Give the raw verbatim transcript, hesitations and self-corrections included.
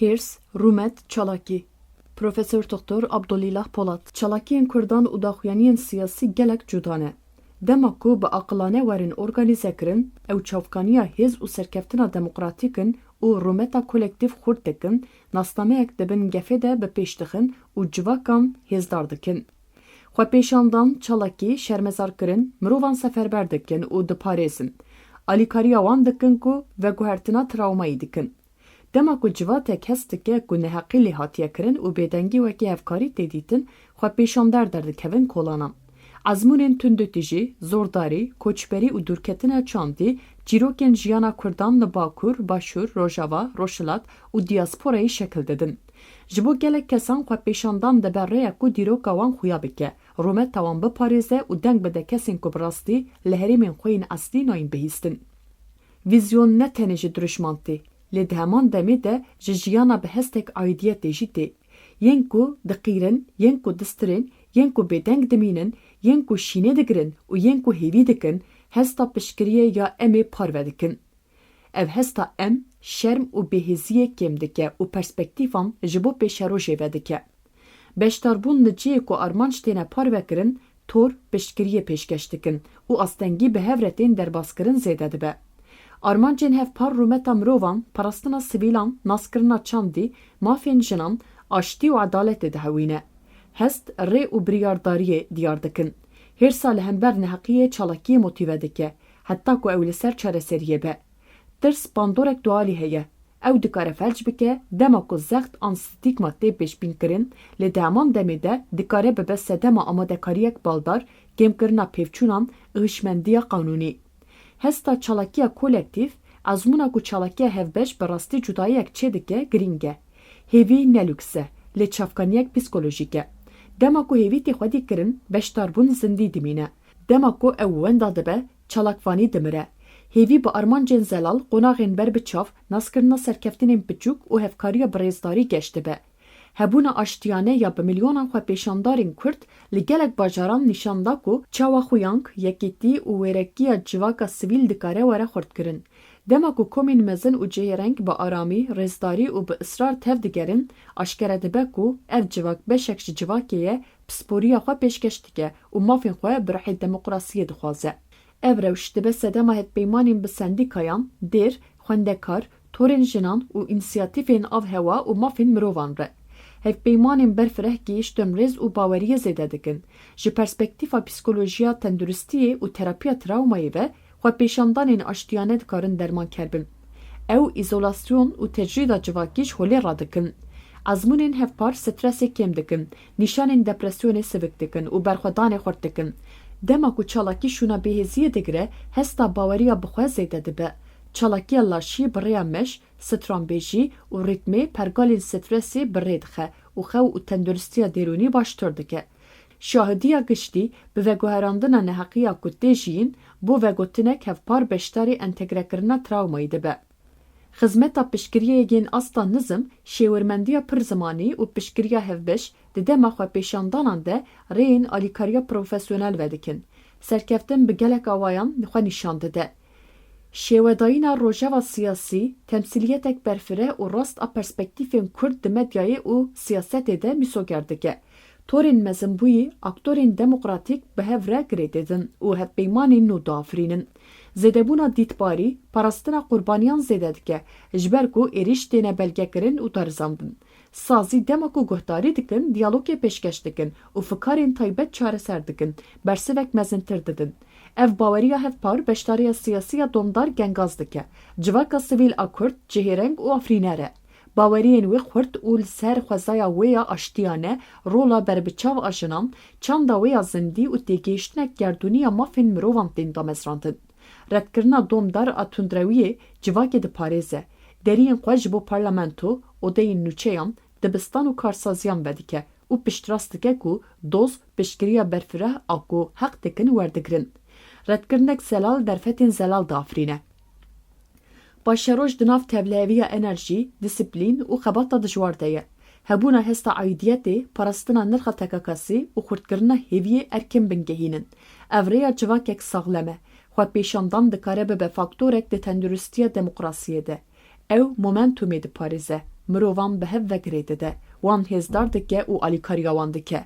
Hêrs, rûmet, çalakî. Profesor Doktor Abdulîlah Polat, çalakiyên Kurdan û daxuyaniyên siyasî gelek cuda ne. Dema ku bi aqilane werin organîze kirin, ew çavkaniya hêz û serkeftina demokratîk in û rûmeta kolektîf xurt dikin, nasnameyek di bin gefê de bi pêş dixin û civakan hêzdar dikin. Xwepêşandan, çalakî, şermezarkirin, mirovan seferber dikin û diparêzin. Alîkariya wan dikin ku veguhertina trawmayî dikin. Dema ku civatek hest dike ku neheqî lê hatiye kirin û bêdengî wekî hevkarî tê dîtin, xwepêşander derdikevin kolanan. Ezmûnên tundûtîjî, zordarî, koçberî û dûrketina çandî, çîrokên jiyana Kurdan li Bakur, Başûr, Rojava, Rojhilat û diyasporayê şekil didin. Ji bo gelek kesan xwepêşandan dibe rêyek ku dîroka wan xuya bike, rûmeta wan biparêze û deng bide kesên ku bi rastî li herêmên xwe yên eslî nayên bihîstin. Vîzyon ne tenê ji dirûşman tê, lê di heman demê de ji jiyana bi hestek aîdiyetê jî tê. Yên ku diqîrin, yên ku distirên, yên ku bêdeng dimînin, yên ku şînê digirin û yên ku hêvî dikin, hesta piştgiriyê ya em ê parve dikin. Ev hesta em, şerm û bêhêziyê kêm dike û perspektîfan ji bo pêşerojê vedike. Beşdarbûn li cihê ku armanc têne parvekirin, tor piştgiriyê pêşkeş dikin û astengî bi hev re tên derbaskirin zêde dibe. Armancên hevpar rûmeta mirovan, parastina sivîlan, naskirina çandî, mafên jinan, aştî û edaletê dihewîne. Hest, rê û biryardariyê diyar dikin. Hêrsa li hember neheqiyê çalakiyê motîve dike, heta ku ew li ser çareseriyê be. Tirs bandorek dualî heye. Ew dikare felç bike, dema ku zext an stîgma tê pêşbînkirin, lê di heman demê de dikare bibe sedema amadekariyek baldar, kêmkirina pêvçûnan û hişmendiya qanûnî. Hesta çalakiya kolektîf, ezmûna ku çalakiya hevbeş bi rastî cudayiyek çêdike, girîng e. Hêvî ne lûks e, lê çavkaniyek psîkolojîk e. Dema ku hêvî tê xwedî kirin, beşdarbûn zindî dimîne. Dema ku ew wenda dibe, çalakvanî dimire. Hêvî bi armancên zelal, qonaxên berbiçav, naskirina serkeftinên piçûk û hevkariya bi rêzdarî geş dibe. Hebûna aştiyane ya bi milyonan xwepêşandarên Kurd li gelek bajaran nîşan da ku çawa xuyank, yekîtî û wêrekiya civaka sivîl dikare were xurtkirin. Dema ku komên mezin û cihêreng bi aramî, rêzdarî û bi israr tev digerin, aşkere dibe ku ev civak beşek ji civakê ye, pisporiya xwe pêşkeş dike û mafên xwe bi ruhê demokrasiyê dixwaze. Ev rewş dibe sedema hevpeymanên bi sendîkayan, dêr, xwendekar, torên jinan û însiyatîfên avhewa û mafên mirovan re. Hevpeymanên berfireh gihîştin rêz û baweriyê zêde dikin. Ji perspektîfa psîkolojiya tenduristiyê û terapiya trawmayê ve, xwepêşandanên aştiyane dikarin dermanker bin. Ew, îzolasyon û tecrîda civakî ji holê radikin. Ezmûnên hevpar stresê kêm dikin, nîşanên depresyonê sivik dikin û berxwedanê xurt dikin. Dema ku çalakî şûna bêhêziyê digire, hesta baweriya bi xwe zêde dibe. Çalakiya laşî bi rêya meş, stranbêjî û rîtmê pergalên stresê bi rê dixe û xew û tenduristiya derûnî baştir dike. Şahidiya giştî bi veguherandina neheqiya ku tê jiyîn, bo vegotinek hevpar beşdarî entegrekirina trawmayî dibe. Xizmeta piştgiriyê yên asta nizm, şêwirmendiya pir zimanî û piştgiriya hevbeş di dema xwepêşandanan de rêyên alîkariya profesyonel vedikin. Serkeftin bi gelek awayan xwe nîşan dide. Şêwedayîna rojeva siyasî, temsîliyetek berfireh û rast a perspektîfên Kurd di medyayê û siyasetê de mîsoger dike. Torên mezinbûyî, aktorên demokratîk bi hev re girê didin û hevpeymanên nû diafirînin. Zêdebûna dîtbarî, parastina qurbaniyan zêde dike, ji ber ku êrîş têne belgekirin û darizandin. Sazî, dema ku guhdarî dikin, diyalogê pêşkeş dikin û fikarên taybet çareser dikin, bersivek mezintir didin. Ev baweriya hevpar beşdariya siyasî ya domdar gengaz dike. Civaka sivîl a Kurd cihêreng û afirîner e. Baweriyên wê xurt û li ser xwezaya wê ya aştiyane, rola berbiçav a jinan, çanda wê ya zindî û têgihiştinek gerdûnî ya mafên mirovan tên damezrandin. Redkirina domdar a tundrewiyê civakê diparêze. Deriyên xwe ji bo parlamento, odeyên nûçeyan, dibistan û karsaziyan vedike û piştrast dike ku doz piştgiriya berfireh a ku heq dikin werdigrin. Redkirinek zelal derfetên zelal diafirîne. Paşeroj di nav tevliheviya enerjî, disiplîn û xebata dijwar de ye. Hebûna hesta aîdiyetê, parastina nirxa tekakasî û xurtkirina hêviyê erkên bingehîn in. Ev rêya civakek saxlem e. Xwepêşandan dikare bibe faktorek di tenduristiya demokrasiyê de. Ew momentumê diparêze. mirovan bi hev ve girê dide, wan hêzdar dike û alîkariya wan dike.